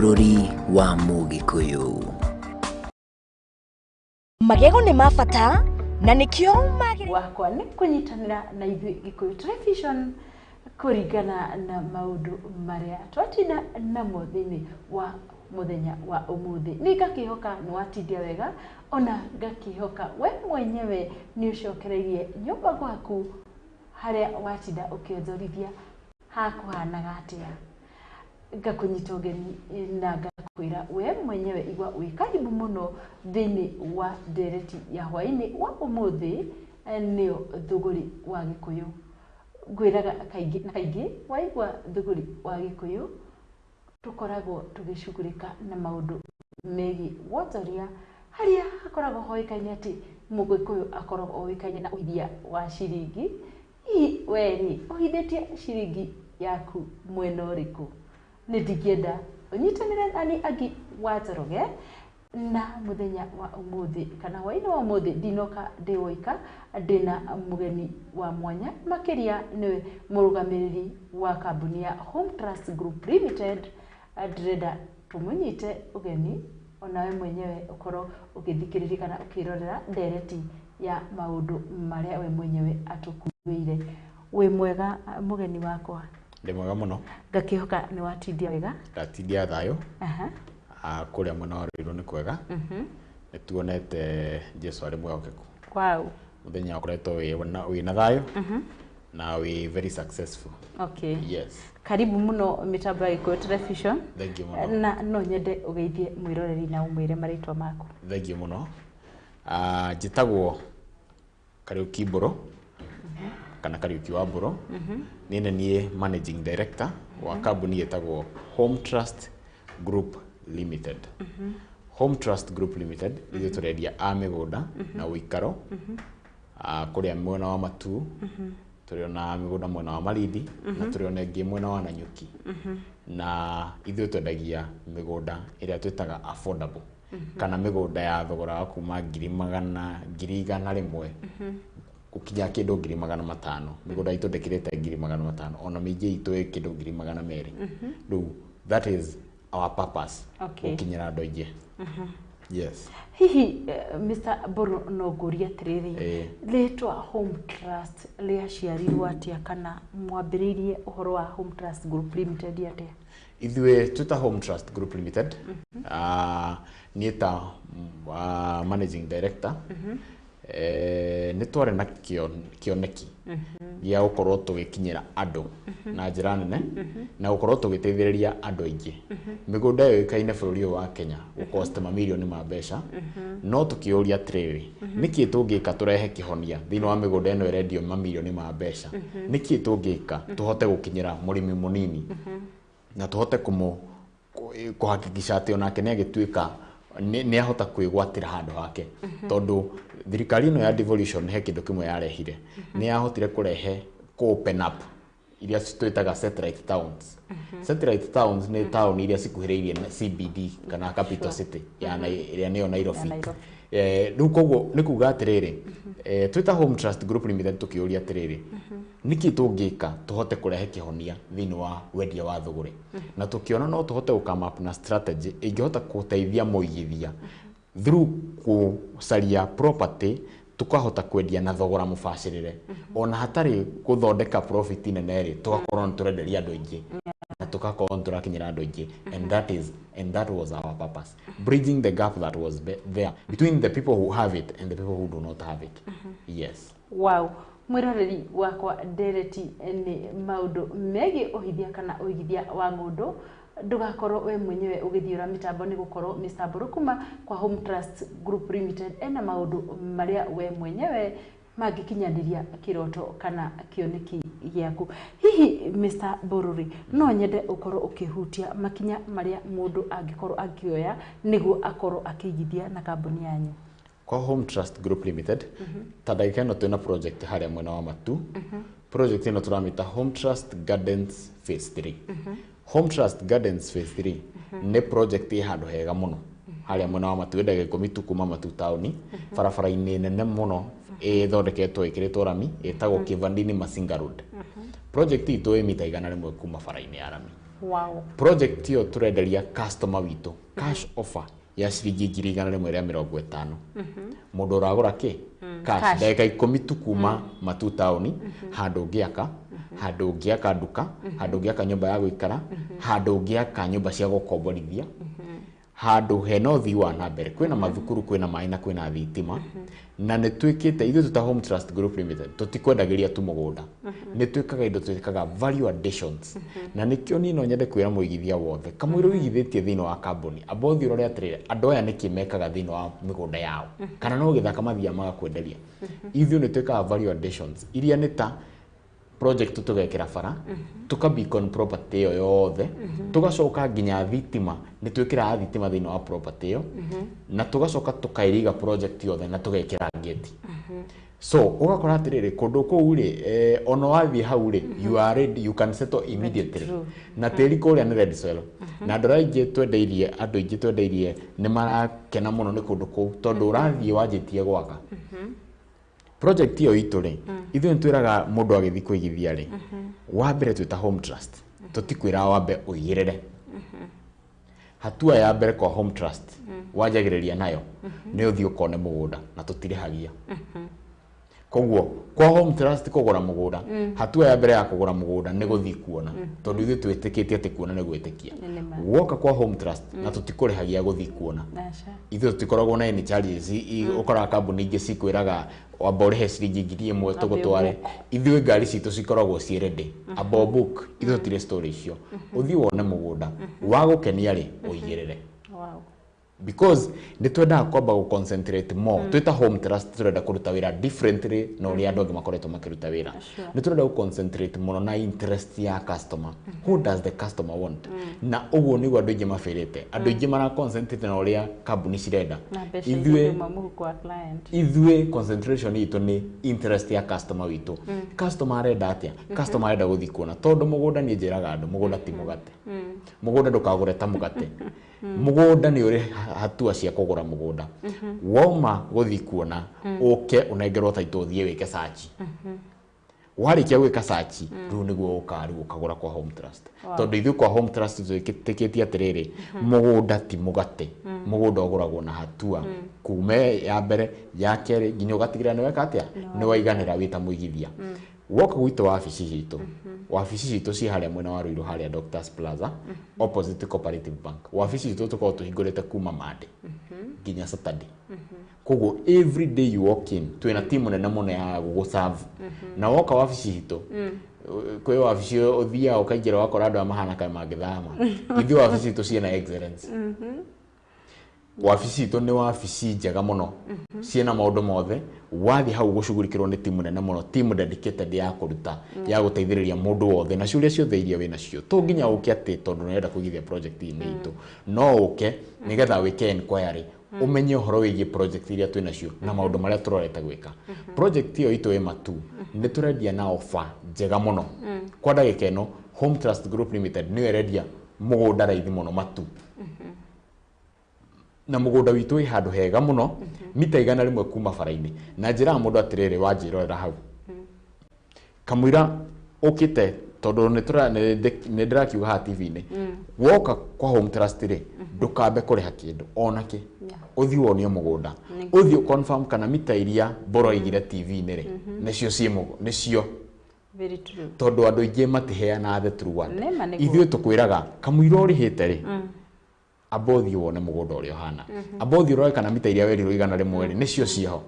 Mũrũri wa Mũgĩkũyũ. Magego nĩ ma bata na nĩkĩo magĩrĩire Wakwa nĩ kũnyitanĩra na ithuĩ Gĩkũyũ Television kũringana na maũndũ marĩa twatinda namo thĩinĩ wa mũthenya wa ũmũthĩ. Nĩ ngakĩhoka nĩ watindia wega, ona ngakĩhoka we mwenyewe nĩ ũcokereirie nyũmba gwaku harĩa watinda ũkĩonjorithia hakũhanaga atĩa. Ngakũnyita ũgeni na ngakwĩra we mwenyewe igua wĩ karibu mũno thĩinĩ wa ndereti ya hwainĩ wa ũmũthĩ, nĩyo Thũgũrĩ wa Gĩkũyũ. Ngwĩraga kaingĩ na kaingĩ, waigua Thũgũrĩ wa Gĩkũyũ, tũkoragwo tũgĩcugurĩka na maũndũ megiĩ wonjoria, harĩa hakoragwo hoĩkaine atĩ Mũgĩkũyũ akoragwo oĩkaine na ũhithia wa ciringi. Hihi we rĩ, ũhithĩtie ciringi yaku mwena ũrĩkũ? Nĩ ndingĩenda ũnyitanĩre nani Angi wa Njoroge. Na mũthenya wa ũmũthĩ kana hwainĩ wa ũmũthĩ ndinoka ndĩ woika, ndĩna mũgeni wa mwanya makĩria, nĩwe mũrũgamĩrĩri wa kambuni ya Home Trust Group Limited. Ndĩrenda tũmũnyite ũgeni onawe mwenyewe ũkorwo ũgĩthikĩrĩria kana ũkĩrorera ndereti ya maũndũ marĩa we mwenyewe atũkuĩire. Wĩ mwega, mũgeni wakwa? Ndĩ mwega mũno. Ngakĩhoka nĩ watindia wega. Ndatindia thayũ. Kũrĩa mwena wa Ruiru nĩ kwega. Nĩ tuonete Jesu arĩ mwĩhokeku. Mũthenya ũkoretwo wĩna thayũ na wĩ very successful. Yes. Karibu mũno mĩtambo ya Gĩkũyũ Television. Thank you mũno. Na no nyende ũgeithie mwĩroreri na ũmwĩre marĩtwa maku. Thank you mũno. Njĩtagwo Kariuki Mbũrũ kana Kariuki wa Mbũrũ. Niĩ nĩ niĩ managing director wa kambuni ĩtagwo Home Trust Group Limited. Home Trust Group Limited, ithuĩ tũrendia a mĩgũnda na ũikaro kũrĩa mwena wa Matuu, tũrĩ ona mĩgũnda mwena wa Malindi na tũrĩ ona ĩngĩ mwena wa Nanyuki, na ithuĩ twendagia mĩgũnda ĩrĩa twĩtaga affordable kana mĩgũnda ya thogora wa kuma 100,000 gũkinya kĩndũ 500,000. Mĩgũnda itũ ndĩkĩrĩte 500,000, ona mĩingĩ itũ ĩ kĩndũ 200,000. Rĩu that is our purpose, gũkinyĩra andũ aingĩ, yes. Hihi Mr. Mbũrũ, no ngũrie atĩrĩrĩ, rĩtwa Home Trust rĩaciarirwo atĩa, kana mwambĩrĩirie ũhoro wa Home Trust Group Limited atĩa? Ithuĩ twĩta Home Trust Group Limited, niĩ ta managing director, nĩ twarĩ na kĩoneki gĩa gũkorwo tũgĩkinyĩra andũ na njĩra nene na gũkorwo tũgĩteithĩrĩria andũ aingĩ. Mĩgũnda ĩyo yũĩkaine bũrũri ũyũ wa Kenya gũcost mamirioni ma mbeca, no tũkĩũria atĩrĩrĩ, nĩkĩ tũngĩka tũrehe kĩhonia thĩinĩ wa mĩgũnda ĩno ĩrendio mamirioni ma mbeca? Nĩkĩ tũngĩka tũhote gũkinyĩra mũrĩmi mũnini na tũhote kũhakikisha atĩ onake nĩ agĩtuĩka nĩ ahota kwĩgwatĩra handũ hake? Tondũ thirikari ĩno ya devolution he kĩndũ kĩmwe yarehire, nĩ yahotire kũrehe kũ open up iria twĩtaga satellite towns. Satellite towns nĩ town iria cikuhĩrĩirie na CBD kana capital city ya ĩrĩa nĩyo Nairobi. Ya Nairobi. Rĩu koguo nĩ kuga atĩrĩrĩ, twĩta Home Trust Group Limited tũkĩũria atĩrĩrĩ, nĩkĩ tũngĩka tũhote kũrehe kĩhonia thĩinĩ wa wendia wa thũgũrĩ? Na tũkĩona no tũhote gũ come up na strategy ĩngĩhota gũteithia mũigithia through gũcaria property, tukahota kwendia na thogora mũbacĩrĩre ona hatarĩ gũthondeka profit nene rĩ, tũgakorwo nĩ tũrenderia andũ aingĩ na tũgakorwo nĩ tũrakinyĩra andũ aingĩ. And that was our purpose, bridging the gap that was there between the people who have it and the people who do not have it, yes. Wow. Mwĩroreri wakwa, ndereti nĩ maũndũ megiĩ ũhithia kana ũigithia wa ng'ũndũ. Ndũgakorwo we mwenyewe ũgĩthiũra mĩtambo, nĩ gũkorwo Mr. Mbũrũ kuma kwa Home Trust Group Limited ena maũndũ marĩa we mwenyewe mangĩkinyanĩria kĩroto kana kĩoneki gĩaku. Hihi Mr. Mbũrũ rĩ, no nyende ũkorwo ũkĩhutia makinya marĩa mũndũ angĩkorwo akĩoya nĩguo akorwo akĩigithia na kambuni yanyu. Kwa Home Trust Group Limited, ta ndagĩka ĩno twĩna project harĩa mwena wa Matu. Project ĩno tũramĩta Home Trust Gardens Phase 3. Home Trust Gardens Phase 3 nĩ project ĩ handũ hega mũno harĩa mwena wa Matu, ĩ ndagĩka 10 tu kuma Matu taũni, barabara-inĩ nene mũno ĩthondeketwo ĩkĩrĩtwo rami, ĩtagwo Kivandini Masinga Road. Project itũ ĩ mita 100 kuma bara-inĩ ya rami. Wow. Project ĩyo tũrenderia customer witũ cash offer ya ciringi 150,000. Mũndũ ũragũra kĩ cash, Cash. Ndagĩka 10 tu kuma Matu taũni, handũ ũngĩaka, handũ ũngĩaka nduka, handũ ũngĩaka nyũmba ya gũikara, handũ ũngĩaka nyũmba cia gũkomborithia, handũ hena ũthii wa na mbere, kwĩna mathukuru, kwĩna maĩ na kwĩna thitima. Na nĩ twĩkĩte ithuĩ tũta Home Trust Group Limited, tũtikwendagĩria tu mũgũnda, nĩ twĩkaga indo twĩkaga value additions. Na nĩkĩo niĩ no nyende kwĩra mũigithia wothe kamũira ũigithĩtie thĩinĩ wa kambuni, amba ũthiĩ ũrore atĩrĩrĩ, andũ aya nĩkĩ mekaga thĩinĩ wa mĩgũnda yao, kana no gĩthaka mathiaga magakwenderia. Ithuĩ nĩ twĩkaga value additions iria nĩ ta project tũgekĩra bara, tuka beacon property ĩyo yothe, tũgacoka nginya thitima nĩ twĩkĩraga thitima thĩinĩ wa property ĩyo, na tũgacoka tũkairiga project yothe na tũgekĩra gate. So ũgakora atĩrĩrĩ, kũndũ kũu rĩ, ona wathiĩ hau rĩ, you are ready, you can settle immediately. Na tĩri kũrĩa nĩ red soil, na andũ arĩa aingĩ twendeirie, andũ aingĩ twendeirie nĩ marakena mũno nĩ kũndũ kũu, tondũ ũrathiĩ wanjĩtie gwaka. Project ĩyo itũ rĩ, ithuĩ nĩ twĩraga mũndũ agĩthiĩ kũigithia rĩ, wa mbere twĩta Home Trust tũtikwĩraga wambe ũigĩrĩre. Hatua ya mbere kwa Home Trust wanjagĩrĩria nayo nĩ ũthiĩ ũkone mũgũnda, na tũtirĩhagia. Koguo kwa Home Trust kũgũra mũgũnda, hatua ya mbere ya kũgũra mũgũnda nĩ gũthiĩ kuona, tondũ ithuĩ twĩtĩkĩtie atĩ kuona nĩ gwĩtĩkia. Woka kwa Home Trust na tũtikũrĩhagia gũthiĩ kuona, ithuĩ tũtikoragwo na any charges. Ũkoraga kambuni ingĩ cikwĩraga wamba ũrĩhe ciringi 1,000 tũgũtware. Ithuĩ ngari citũ cikoragwo ciĩ ready, amba book. Ithuĩ tũtirĩ story icio. Ũthiĩ wone mũgũnda, wagũkenia rĩ, ũigĩrĩre. Wow. Because nĩ twendaga kwamba gũ concentrate more. Twĩta Home Trust tũrenda kũruta wĩra differently na ũrĩa andũ angĩ makoretwo makĩruta wĩra. Nĩ tũrenda gũ concentrate mũno na interest ya customer. Who does the customer want? Na ũguo nĩguo andũ aingĩ mabĩrĩte. Andũ aingĩ mara concentrate na ũrĩa kambuni cirenda. Na mbeca iria mũhuko wa client. Ithuĩ concentration itũ nĩ interest ya customer witũ. Customer arenda atĩa? Customer arenda gũthiĩ kuona, tondũ mũgũnda, niĩ njĩraga andũ, mũgũnda ti mũgate. Mũgũnda ndũkagũre ta mũgate. Mũgũnda nĩ ũrĩ hatua cia kũgũra mũgũnda. Woma gũthiĩ kuona, ũke ũnengerwo title, ũthiĩ wĩke search. Warĩkia gwĩka search, rĩu nĩguo ũkaga rĩu ũkagũra kwa Home Trust. Tondũ ithuĩ kwa Home Trust twĩtĩkĩtie atĩrĩrĩ, mũgũnda ti mũgate, mũgũnda ũgũragwo na hatua kuma ya mbere, ya kerĩ, nginya ũgatigĩrĩra nĩ weka atĩa, nĩ waiganĩra wĩ ta mũigithia. Woka gwitũ wabici citũ, wabici citũ ci harĩa mwena wa Ruiru, harĩa Doctors Plaza, opposite Cooperative Bank. Wabici citũ tũkoragwo tũhingũrĩte kuma Monday nginya Saturday. Koguo every day you walk in, twĩna timu nene mũno ya gũgũserve. Na woka wabici citũ, kwĩ wabici ũthiaga ũkaingĩra ũgakora andũ aya mahana kaĩ mangĩthama. Ithuĩ wabici citũ ciĩna excellence. Wabici citũ nĩ wabici njega mũno, ciĩna maũndũ mothe. Wathiĩ hau gũcugurikĩrwo nĩ timu nene mũno, timu dedicated ya kũruta, ya gũteithĩrĩria mũndũ wothe na ciũria ciothe iria wĩna cio. To nginya ũke atĩ tondũ nĩũrenda kũigithia project-inĩ itũ, no ũke nĩgetha wĩke enquiry, ũmenye ũhoro wĩgiĩ project iria twĩ nacio na maũndũ marĩa tũrorete gwĩka. Project ĩyo itũ ĩ Matu nĩ tũrendia na offer njega mũno. Kwa ndagĩka ĩno Home Trust Group Limited nĩyo ĩrendia mũgũnda raithi mũno Matu, na mũgũnda witũ wĩ handũ hega mũno, mita 100 kuma bara-inĩ. Na njĩraga mũndũ atĩrĩrĩ, wanjĩrorera hau kamũira ũkĩte, tondũ nĩ ndĩrakiuga haha TV-inĩ, woka kwa Home Trust rĩ, ndũkambe kũrĩha kĩndũ ona kĩ. Ũthiĩ wonio mũgũnda, ũthiĩ confirm kana mita iria Mboro aigire TV-inĩ rĩ, nĩcio ciĩ nĩcio. Very true. Tondũ andũ aingĩ matiheanaga the true word. Nĩma nĩguo. Ithuĩ tũkwĩraga kamũira ũrĩhĩte rĩ, amba ũthiĩ wone mũgũnda ũrĩa ũhana, amba ũthiĩ ũrore kana mita iria werirwo 100 rĩ, nĩcio ciĩho,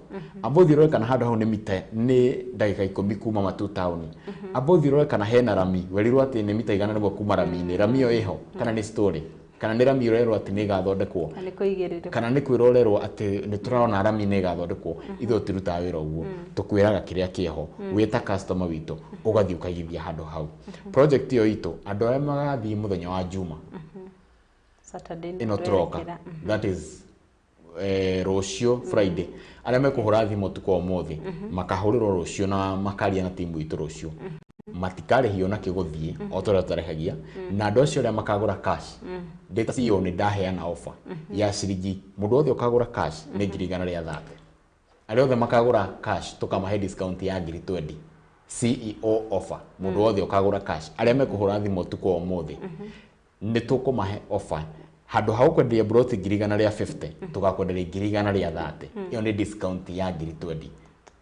amba ũthiĩ ũrore kana handũ hau nĩ mita nĩ ndagĩka 10 kuma Matu taũni, amba ũthiĩ ũrore kana hena rami werirwo atĩ nĩ mita 100 kuma rami-inĩ, rami ĩyo ĩho kana nĩ story, kana nĩ rami ũrerwo atĩ nĩ ĩgathondekwo, Na nĩ kũigĩrĩrwo, kana nĩ kwĩrorerwo atĩ nĩ tũrona rami nĩ ĩgathondekwo. Ithuĩ tũtirutaga wĩra ũguo, tũkwĩraga kĩrĩa kĩho wĩ ta customer witũ, ũgathiĩ ũkaigithia handũ hau. Project ĩyo itũ, andũ arĩa magathiĩ mũthenya wa Juma Saturday ĩno tũroka, twerekera. That is rũciũ Friday, arĩa mekũhũra thimũ ũtukũ wa ũmũthĩ makahũrĩrwo rũciũ na makaria na timu itũ rũciũ, matikarĩhio na kĩgũthiĩ o ta ũrĩa tũtarĩhagia. Na andũ acio arĩa makagũra cash, ndĩ ta CEO nĩ ndaheana offer ya ciringi, mũndũ wothe ũkagũra cash nĩ 130,000. Arĩa othe makagũra cash tũkamahe discount ya 20,000. CEO offer. Mũndũ wothe ũkagũra cash, arĩa mekũhũra thimũ ũtukũ wa ũmũthĩ, nĩ tũkũmahe offer. Handũ ha gũkwenderia broti 150,000, tũgakwenderia 130,000. Ĩyo nĩ discount ya 20,000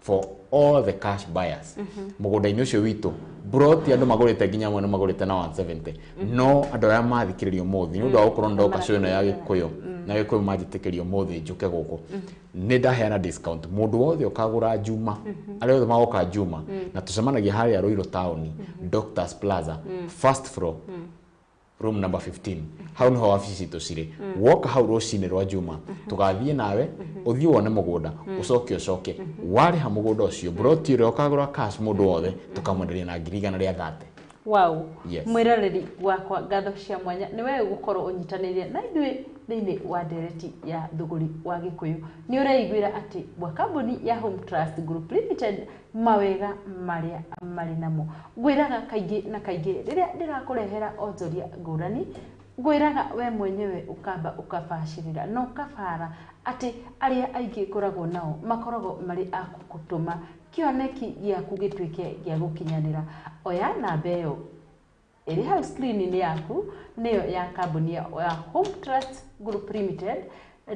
for all the cash buyers. Mũgũnda-inĩ ũcio witũ, broti andũ magũrĩte nginya amwe nĩ magũrĩte na 170, no andũ arĩa mathikĩrĩria ũmũthĩ nĩ ũndũ wa gũkorwo ndoka show ĩno ya Gĩkũyũ na Gĩkũyũ manjĩtĩkĩria ũmũthĩ njũke gũkũ, nĩ ndaheana discount. Mũndũ wothe ũkagũra Juma, arĩa othe magoka Juma, na tũcemanagia harĩa Ruiru Town, Doctors Plaza, first floor, room number 15. Hau niho wabici citũ cirĩ. Woka hau rũcinĩ rwa Juma, tũgathiĩ nawe ũthiĩ wone mũgũnda, ũcoke ũcoke warĩha mũgũnda ũcio. Broti ũrĩa ũkagũra cash, mũndũ wothe tũkamwenderia na 130,000. Wow. Yes. Mwĩroreri wakwa, ngatho cia mwanya nĩ we gũkorwo ũnyitanĩire na ithuĩ thĩinĩ wa ndereti ya thũgũri wa Gĩkũyũ. Nĩ ũreiguĩra atĩ wa kambuni ya Home Trust Group Limited mawega marĩa marĩ namo. Ngwĩraga kaingĩ na kaingĩ rĩrĩa ndĩrakũrehera onjoria ngũrani, ngwĩraga we mwenyewe ũkamba ũkabacĩrĩra na ũkabara atĩ arĩa aingĩ ngoragwo nao makoragwo marĩ a gũtũma kĩoneki gĩaku gĩtuĩke gĩa gũkinyanĩra. Oya namba ĩyo ĩrĩ hau screen-inĩ yaku, nĩyo ya kambuni ya Home Trust Group Limited,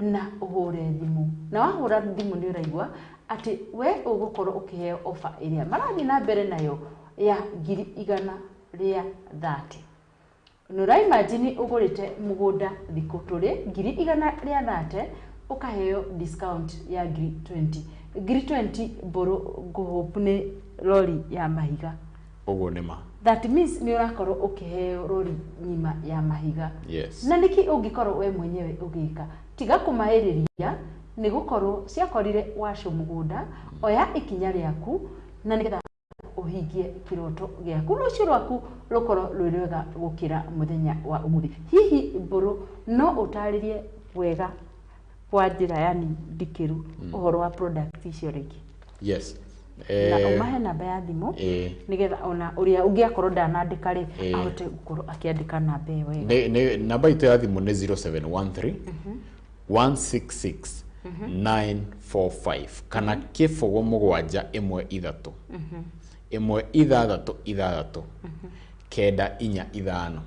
na ũhũre thimũ. Na wahũra thimũ nĩ ũraigua atĩ we ũgũkorwo ũkĩheo offer ĩrĩa marathiĩ na mbere nayo ya 130,000. Nĩ ũraimagine ũgũrĩte mũgũnda thikũ tũrĩ 130,000, ũkaheo discount ya 20,000. 20,000 mbũrũ ngũhope nĩ rori ya mahiga. Ũguo nĩ ma. That means nĩ ũrakorwo ũkĩheo rori ng'ima ya mahiga. Yes. Na nĩkĩ ũngĩkorwo we mwenyewe ũgĩka tiga kũmaĩrĩria nĩ gũkorwo ciakorire waco mũgũnda? Oya ikinya rĩaku na nĩgetha ũhingie kĩroto gĩaku, rũciũ rwaku rũkorwo rwĩ rwega gũkĩra mũthenya wa ũmũthĩ. Hihi mbũrũ no ũtarĩrie wega kwa njĩra yani ndikĩru ũhoro wa product icio rĩngĩ? Yes. Na ũmahe namba ya thimũ nĩgetha ona ũrĩa ũngĩakorwo ndanandĩka rĩ, ahote gũkorwo akĩandĩka namba ĩyo wega. Nĩ namba itũ ya thimũ nĩ 0713 166 945 kana 0 7 13 1 6 6 9 4 5.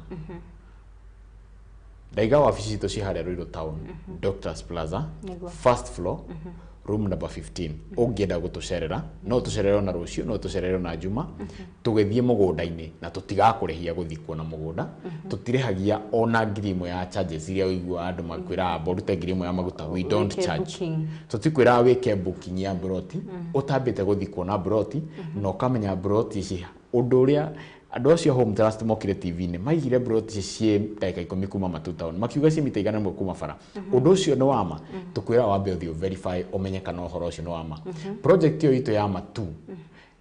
Ndaiga wabici citũ ci harĩa Ruiru Town, Doctors Plaza, first floor, room number 15. Ũngĩenda gũtũcerera no tũcerere ona rũciũ, no tũcerere ona Juma, tũgĩthiĩ mũgũnda-inĩ, na tũtigakũrĩhia gũthiĩ kuona mũgũnda. Tũtirĩhagia ona 1,000 ya charges iria ũiguaga andũ makwĩra amba ũrute 1,000 ya maguta. We don't Wĩke charge. Booking. Tũtikwĩraga wĩke booking ya broti ũtambĩte gũthiĩ kuona broti na ũkamenya broti ici. Ũndũ ũrĩa andũ acio Home Trust mokire TV-inĩ maigire broti ici ciĩ ndagĩka 10 kuma Matu Town, makiuga ciĩ mita 100 kuma bara, ũndũ ũcio nĩ wama. Tũkwĩra wambe ũthiĩ verify ũmenye kana ũhoro ũcio nĩ wama. Project ĩyo itũ ya Matu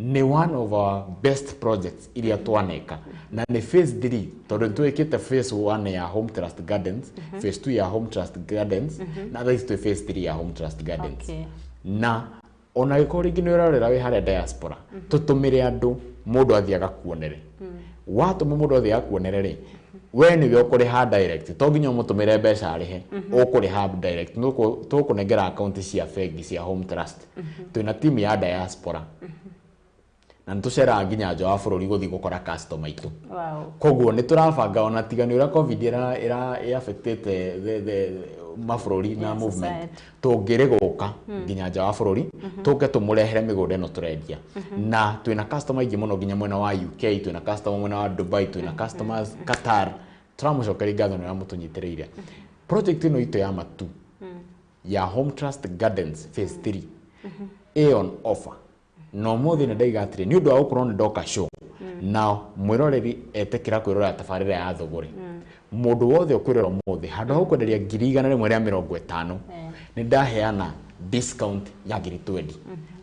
nĩ one of our best projects iria twaneka, na nĩ phase 3, tondũ nĩ twĩkĩte phase 1 ya Home Trust Gardens, phase 2 ya Home Trust Gardens, na thaa ici twĩ phase 3 ya Home Trust Gardens. Na ona gĩkorwo rĩngĩ nĩ ũrarora wĩ harĩa diaspora, tũtũmĩre andũ, mũndũ athiĩ agakuonere. Watũma mũndũ athiĩ agakuonere rĩ, we nĩwe ũkũrĩha direct, to nginya ũmũtũmĩre mbeca arĩhe, ũkũrĩha direct. Tũkũnengera akaunti cia bengi cia Home Trust. Twĩna timu ya diaspora na nĩ tũceraga nginya nja wa bũrũri gũthiĩ gũkora customer aitũ. Koguo nĩ tũrabanga, ona tiga nĩ ũrĩa COVID ĩra ĩaffectĩte the mabũrũri na Yeah, movement, society. Tũngĩrĩ gũka nginya nja wa bũrũri tũke tũmũrehere mĩgũnda ĩno tũrendia. Na twĩna customer aingĩ mũno nginya mwena wa UK, twĩna customer mwena wa Dubai, twĩna customers Qatar. Tũramũcokeria ngatho nĩ ũrĩa mũtũnyitĩrĩire. Project ĩno itũ ya Matu ya Home Trust Gardens phase 3 ĩ on offer, na ũmũthĩ nĩ ndaiga atĩrĩ, nĩ ũndũ wa gũkorwo nĩ ndoka show na mwĩroreri etĩkĩra kwĩrorera tabarĩra ya thũgũrĩ, mũndũ wothe ũkwĩrora ũmũthĩ, handũ ha gũkwenderia 150,000, nĩ ndaheana discount ya 20,000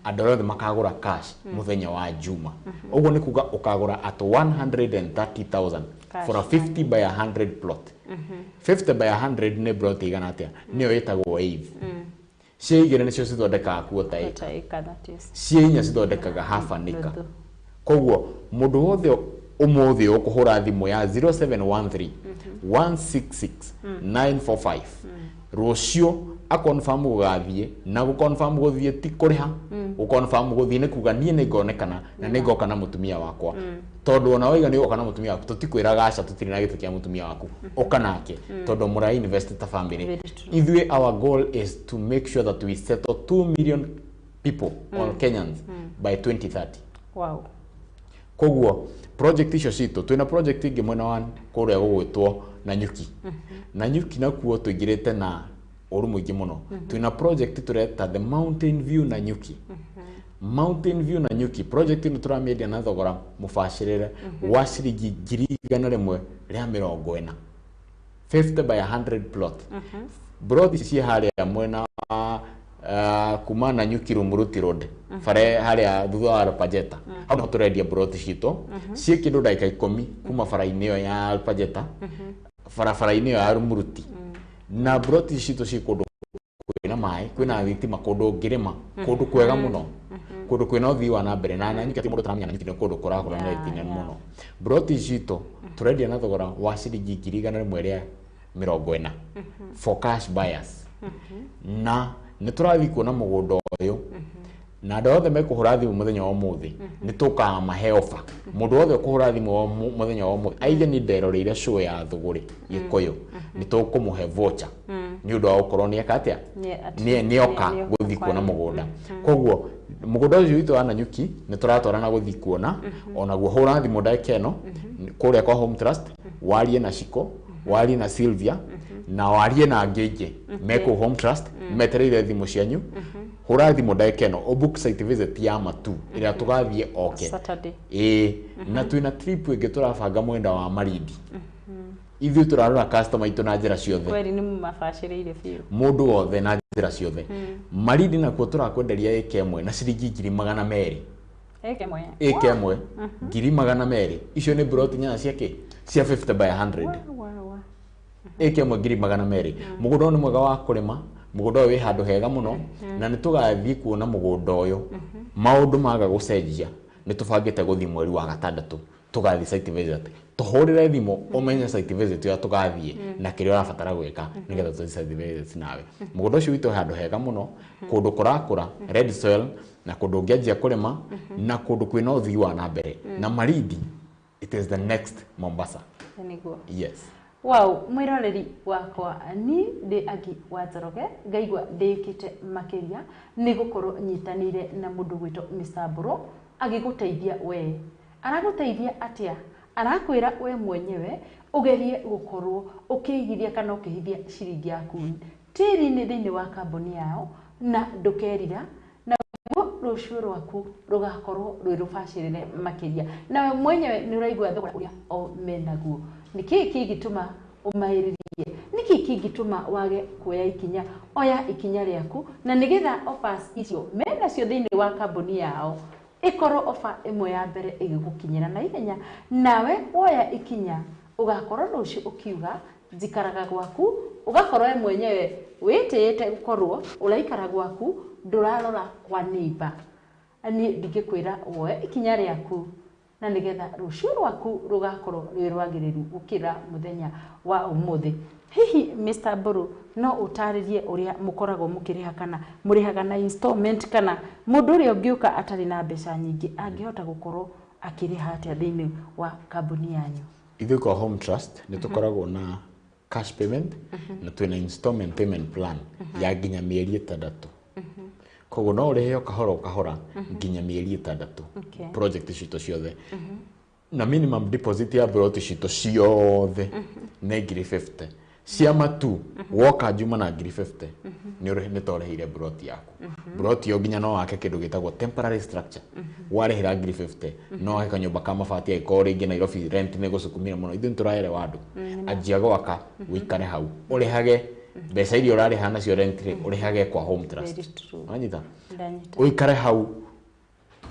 andũ arĩa othe makagũra cash mũthenya wa Juma. Ũguo nĩ kuga ũkagũra at 130,000 for a 50 by 100 plot. 50 by 100 nĩ plot igana atĩa? Nĩyo ĩtagwo eighth. Ciĩ igĩrĩ nĩcio cithondekaga quarter acre. Quarter acre, that is. Ciĩ inya cithondekaga half an acre. Nuthu. Koguo mũndũ wothe ũmũthĩ ũkũhũra thimũ ya 0713 166 945 rũciũ akonfirm gũgathiĩ na gũkonfirm gũthiĩ ti kũrĩha gũkonfirm gũthiĩ nĩ kuga niĩ nĩngonekana na nĩngoka na mũtumia wakwa tondũ ona waiga nĩ ũgoka na mũtumia waku tũtikwĩraga aca tũtirĩ na gĩtĩ kĩa mũtumia waku ũka nake tondũ mũra invest ta family. Very true. Ithuĩ our goal is to make sure that we settle 2 million people all Kenyans by 2030. Wow. Koguo project icio citũ twĩna project ĩngĩ mwena wa kũrĩa gũgwĩtwo Nanyuki. Nanyuki nakuo tũingĩrĩte na ũru mũingĩ mũno. Twĩna project tũreta the Mountain View Nanyuki. Mountain View Nanyuki project ĩno tũramĩendia na thogora mũbacĩrĩre wa ciringi 140,000 50 by 100 plot. Plot ici ciĩ harĩa mwena wa kuma Nanyuki Rumuruti Road bare harĩa thutha wa Alpajeta hau niho tũrendia plot citũ ciĩ kĩndũ ndagĩka 10 kuma bara-inĩ ĩyo ya Alpajeta barabara-inĩ ĩyo ya Rumuruti na plot ici citũ ciĩ kũndũ kwĩna maĩ kwĩna thitima kũndũ ũngĩrĩma kũndũ kwega mũno kũndũ kwĩna ũthii wa na mbere na Nanyuki atĩ mũndũ ũtaramenya Nanyuki nĩ kũndũ kũrakũra na Yeah, ithenya yeah. mũno. Plot ici citũ tũrendia na thogora wa ciringi 140,000 for cash buyers na nĩ tũrathiĩ kuona mũgũnda ũyũ na andũ othe mekũhũra thimũ mũthenya wa ũmũthĩ nĩ tũkamahe ofa mũndũ wothe ũkũhũra thimũ mũthenya wa ũmũthĩ aige nĩ nderoreire show ya Thũgũrĩ Gĩkũyũ nĩ tũkũmũhe voucher nĩ ũndũ wa gũkorwo nĩ eka atĩa nĩoka gũthiĩ kuona mũgũnda. Koguo mũgũnda ũcio witũ wa Nanyuki nĩ tũratwarana gũthiĩ kuona onaguo hũra thimũ ndagĩka ĩno kũrĩa kwa Home Trust warie na Shiko warie na Sylvia na warie na angĩ aingĩ mekũu Home Trust metereire thimũ cianyu. Hũra thimũ ndagĩka ĩno ũbook site visit ya Matu ĩrĩa tũgathiĩ oke Saturday. ĩĩ na twĩna trip ĩngĩ tũrabanga mwena wa Malindi. Ithuĩ tũrarora customer itũ na njĩra ciothe Kweri nĩ mũmabacĩrĩire biũ. mũndũ wothe na njĩra ciothe. Malindi nakuo tũrakwenderia ĩka ĩmwe na ciringi 200,000. Ĩka ĩmwe. Ĩka ĩmwe 200,000 icio nĩ plot 8 cia kĩ cia 50 by 100. Wa, wa. Ĩka ĩmwe 200,000. Mũgũnda ũyũ nĩ mwega wa kũrĩma mũgũnda ũyũ wĩ handũ hega mũno na nĩ tũgathiĩ kuona mũgũnda ũyũ maũndũ maga gũcenjia nĩ tũbangĩte gũthiĩ mweri wa gatandatũ tũgathiĩ site visit tũhũrĩre thimũ ũmenye site visit ĩrĩa tũgathiĩ na kĩrĩa ũrabatara gwĩka nĩgetha tũthiĩ site visit nawe. Mũgũnda ũcio witũ wĩ handũ hega mũno kũndũ kũrakũra red soil na kũndũ ũngĩanjia kũrĩma na kũndũ kwĩna ũthii wa na mbere na Malindi it is the next Mombasa. Nĩguo. Yes. Wow, mwĩroreri wakwa ni ndĩ Angi wa Njoroge ngaigua ndĩkĩte makĩria nĩ gũkorwo nyitanĩire na mũndũ gwĩtwo Mr. Mbũrũ agĩgũteithia we. Aragũteithia atĩa? Arakwĩra we mwenyewe ũgerie gũkorwo ũkĩigithia kana ũkĩhithia ciringi yaku tĩri-inĩ thĩinĩ wa kambuni yao na ndũkerira naguo rũciũ rwaku rũgakorwo rwĩ rũbacĩrĩre makĩria. Nawe mwenyewe nĩ ũraigua thogora ũrĩa o menaguo. Nĩkĩĩ kĩngĩtũma ũmaĩrĩrie? Nĩkĩĩ kĩngĩtũma wage kuoya ikinya? Oya ikinya rĩaku na nĩgetha offers icio menacio thĩinĩ wa kambuni yao ĩkorwo offer ĩmwe ya mbere ĩgĩgũkinyĩra na ihenya nawe woya ikinya ũgakorwo rũciũ ũkiuga njikaraga gwaku ũgakorwo we mwenyewe wĩtĩĩte gũkorwo ũraikara gwaku ndũrarora kwa neighbor. Niĩ ndingĩkwĩra woe ikinya rĩaku na nĩgetha rũciũ rwaku rũgakorwo rwĩ rwagĩrĩru gũkĩra mũthenya wa ũmũthĩ. Hihi Mr. Mbũrũ no ũtarĩrie ũrĩa mũkoragwo mũkĩrĩha kana mũrĩhaga na installment kana mũndũ ũrĩa ũngĩũka atarĩ na mbeca nyingĩ angĩhota gũkorwo akĩrĩha atĩa thĩinĩ wa kambuni yanyu? Ithuĩ kwa Home Trust nĩ tũkoragwo na cash payment na twĩna installment payment plan ya nginya mĩeri 6. Koguo no ũrĩhe o kahora o kahora nginya mĩeri 6 Okay. project citũ ciothe na minimum deposit ya plot citũ ciothe nĩ 50,000 cia Matu woka njuma na 50,000 nĩ torĩhĩire plot yaku. Plot ĩyo nginya no wake kĩndũ gĩtagwo temporary structure warĩhĩra 50,000 no wake kanyũmba ka mabati angĩkorwo rĩngĩ Nairobi rent nĩ gũcukumire mũno ithuĩ nĩtũraerewa andũ anjia gwaka ũikare hau ũrĩhage mbeca iria ũrarĩha nacio rent rĩ ũrĩhage kwa Home Trust. Very true. Wanyita? Ndanyita. Ũikare hau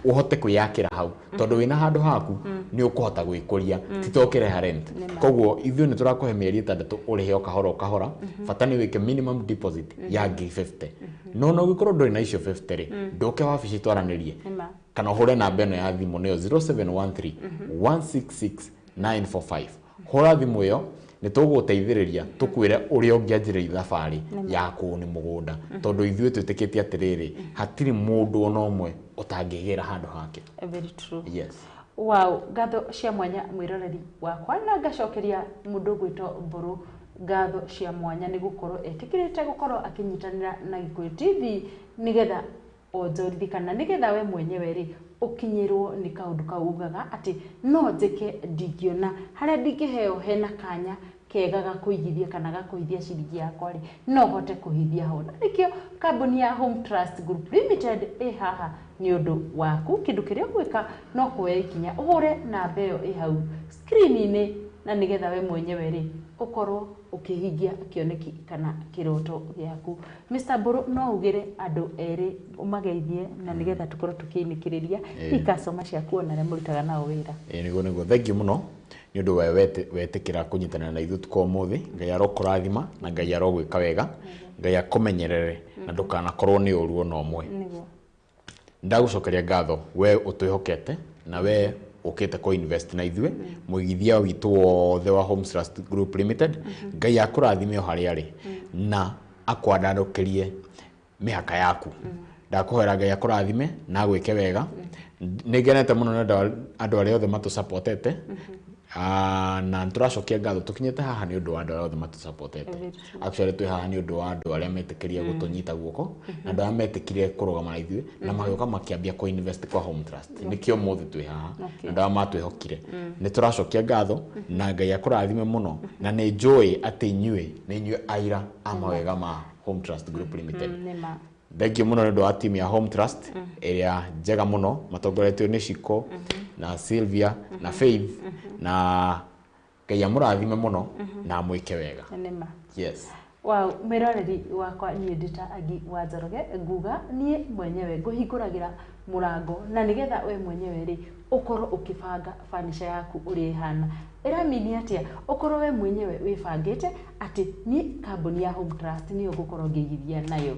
ũhote kwĩyakĩra hau tondũ wĩna handũ haku nĩ ũkũhota gwĩkũria ti ta ũkĩrĩha rent. Koguo ithuĩ nĩ tũrakũhe mĩeri 6 ũrĩhe o kahora o kahora bata nĩ wĩke minimum deposit ya 50,000 no no ũngĩkorwo ndũrĩ na icio 50 rĩ ndũke wabici twaranĩrie Nĩma. kana ũhũre namba ĩno ya thimũ nĩyo 0713 166 945. Hũra thimũ ĩyo Nĩ tũgũgũteithĩrĩria tũkwĩre ũrĩa ũngĩanjĩrĩria thabarĩ ya kũũnĩ mũgũnda, tondũ ithuĩ twĩtĩkĩtie atĩrĩrĩ, hatirĩ mũndũ ona ũmwe ũtangĩgĩra handũ hake. Very true. Yes. Wow, ngatho cia mwanya mwĩroreri wakwa, na ngacokeria mũndũ ũgwĩtwo Mbũrũ ngatho cia mwanya nĩ gũkorwo etĩkĩrĩte gũkorwo akĩnyitanĩra na Gĩkũyũ TV nĩgetha onjorithie kana nĩgetha we mwenyewe rĩ ũkinyĩrwo nĩ kaũndũ kau ugaga atĩ no njĩke, ndingĩona harĩa ndingĩheo hena kanya kega ga kũigithia kana ga kũhithia ciringi yakwa rĩ, no hote kũhithia ho. Na nĩkĩo kambuni ya Home Trust Group Limited ĩ haha nĩ ũndũ waku. Kĩndũ kĩrĩa ũgwĩka no kuoya ikinya ũhũre namba ĩyo ĩ hau screen-inĩ, na nĩgetha we mwenyewe rĩ ũkorwo ũkĩhingia kĩoneki kana kĩroto gĩaku. Mr. Mbũrũ, no ugĩre andũ erĩ ũmageithie na nĩgetha tũkorwo tũkĩinĩkĩrĩria hihi customer ciaku ona arĩa mũrutaga nao wĩra. Ĩĩ, nĩguo, thank you mũno nĩ ũndũ we wetĩkĩra kũnyitanĩra na ithuĩ ũtukũ wa ũmũthĩ. Ngai arokũrathima na Ngai arogwĩka wega, Ngai akũmenyerere na ndũkanakorwo nĩ ũru ona ũmwe. Ndagũcokeria ngatho we ũtwĩhokete na we ũkĩte kũ invest na ithuĩ, mũigithia witũ wothe wa Home Trust Group Limited. Ngai akũrathime o harĩa arĩ na akwandandũkĩrie mĩhaka yaku. Ndakũhoera Ngai akũrathime na agwĩke wega. Nĩ ngenete mũno nĩ ũndũ wa andũ arĩa othe matũsupportete. Na nĩtũracokia ngatho tũkinyĩte haha nĩ ũndũ wa andũ arĩa othe matũsupportete. Very true. Actually twĩ haha nĩ ũndũ wa andũ arĩa metĩkĩrie gũtũnyita guoko na andũ arĩa metĩkire kũrũgama na ithuĩ na magĩũka makĩambia kũ invest kwa Home Trust. Nĩkĩo ũmũthĩ twĩ haha na andũ arĩa matwĩhokire. Nĩ tũracokia ngatho na Ngai akũrathime mũno, na nĩ njũĩ atĩ inyuĩ nĩ inyuĩ aira a mawega ma Home Trust Group Limited. Nĩma. Thank you mũno nĩ ũndũ wa team ya Home Trust ĩrĩa njega mũno, matongoretio nĩ Shiko na Sylvia na Faith, na Ngai amũrathime mũno na amwĩke wega. Nĩma. Yes. Wow, mwĩroreri wakwa, niĩ ndĩ ta Angi wa Njoroge, nguga niĩ mwenyewe ngũhingũragĩra mũrango na nĩgetha we mwenyewe rĩ ũkorwo ũkĩbanga furniture yaku ũrĩa ĩhana. Ĩramini atĩa? Ũkorwo we mwenyewe wĩbangĩte atĩ niĩ kambuni ya Home Trust nĩyo ngũkorwo ngĩigithia nayo.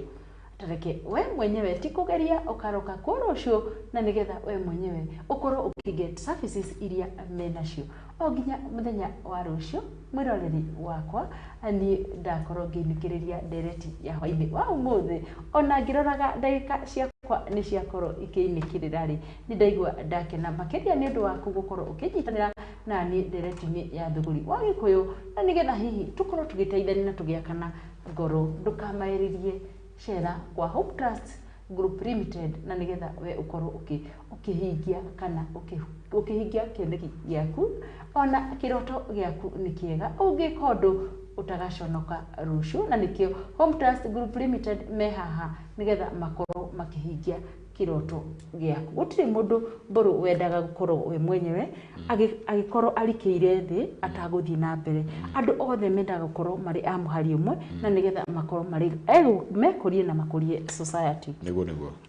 Tareke we mwenyewe ti kũgeria ũkaroka kuo rũciũ, na nĩgetha we mwenyewe ũkorwo ũkĩget services iria menacio. O nginya mũthenya wa rũciũ, mwĩroreri wakwa, niĩ ndakorwo ngĩinĩkĩrĩria ndereti ya hwainĩ wa ũmũthĩ. Ona ngĩroraga ndagĩka ciakwa nĩ ciakorwo ikĩinĩkĩrĩra rĩ, nĩ ndaigua ndakena makĩria nĩ ũndũ waku gũkorwo ũkĩnyitanĩra na niĩ ndereti-inĩ ya Thũgũri wa Gĩkũyũ, na nĩgetha hihi tũkorwo tũgĩteithania na tũgĩakana ngoro. Ndũkamaĩrĩrie, cera kwa Home Trust Group Limited na nĩgetha we ũkorwo ũkĩhingia kana ũkĩhingia kĩoneki gĩaku ona kĩroto gĩaku nĩ kĩega, ũngĩka ũndũ ũtagaconoka rũciũ. Na nĩkĩo Home Trust Group Limited me haha nĩgetha makorwo makĩhingia kĩroto gĩaku. Gũtirĩ mũndũ, Mbũrũ, wendaga gũkorwo we mwenyewe agĩkorwo arikĩire thĩ atagũthiĩ na mbere. Andũ othe mendaga gũkorwo marĩ a mũhari ũmwe na nĩgetha makorwo marĩ mekũrie na makũrie society. Nĩguo.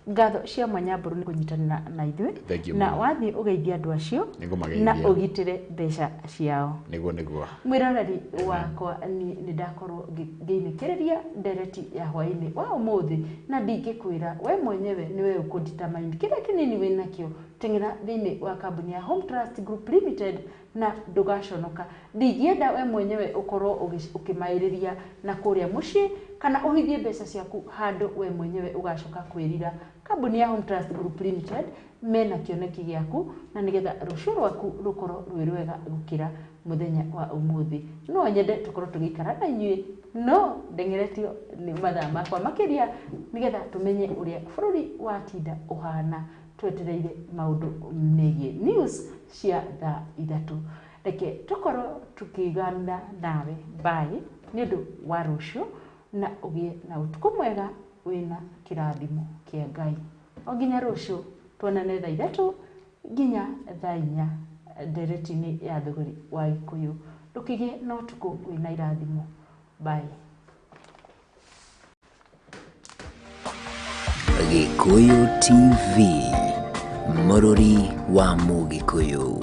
Ngatho cia mwanya, Mbũrũ, nĩ kũnyitanĩra na ithuĩ. Thank you Na mũno. wathiĩ ũgeithie andũ acio Nĩngũmageithia. na ũgitĩre mbeca ciao. Nĩguo. Mwĩroreri wakwa, niĩ nĩ ndakorwo ngĩinĩkĩrĩria ndereti ya hwainĩ wa ũmũthĩ, na ndingĩkwĩra we mwenyewe nĩwe ũkũdetermine kĩrĩa kĩnini wĩnakĩo. Teng'era thĩinĩ wa kambuni ya Home Trust Group Limited na ndũgaconoka. Ndingĩenda we mwenyewe ũkorwo ũkĩmaĩrĩria na kũrĩa mũciĩ kana ũhithie mbeca ciaku handũ we mwenyewe ũgacoka kwĩrira. Kambuni ya Home Trust Group Limited mena kĩoneki gĩaku na nĩgetha rũciũ rwaku rũkorwo rwĩ rwega gũkĩra mũthenya wa ũmũthĩ. No nyende tũkorwo tũgĩikara na inyuĩ, no ndeng'eretio nĩ mathaa makwa makĩria nĩgetha tũmenye ũrĩa bũrũri watinda ũhana, twetereire maũndũ megiĩ news cia thaa 3. Reke tũkorwo tũkĩiganĩra nawe bye nĩ ũndũ wa rũciũ, na ũgĩe na ũtukũ mwega wĩna kĩrathimo kĩa Ngai. O nginya rũciũ tuonane thaa 3 nginya thaa 4 ndereti-inĩ ya Thũgũri wa Gĩkũyũ. Ndũkĩgĩe na ũtukũ wĩna irathimo. Bye. Gĩkũyũ TV, mũrũri wa Mũgĩkũyũ.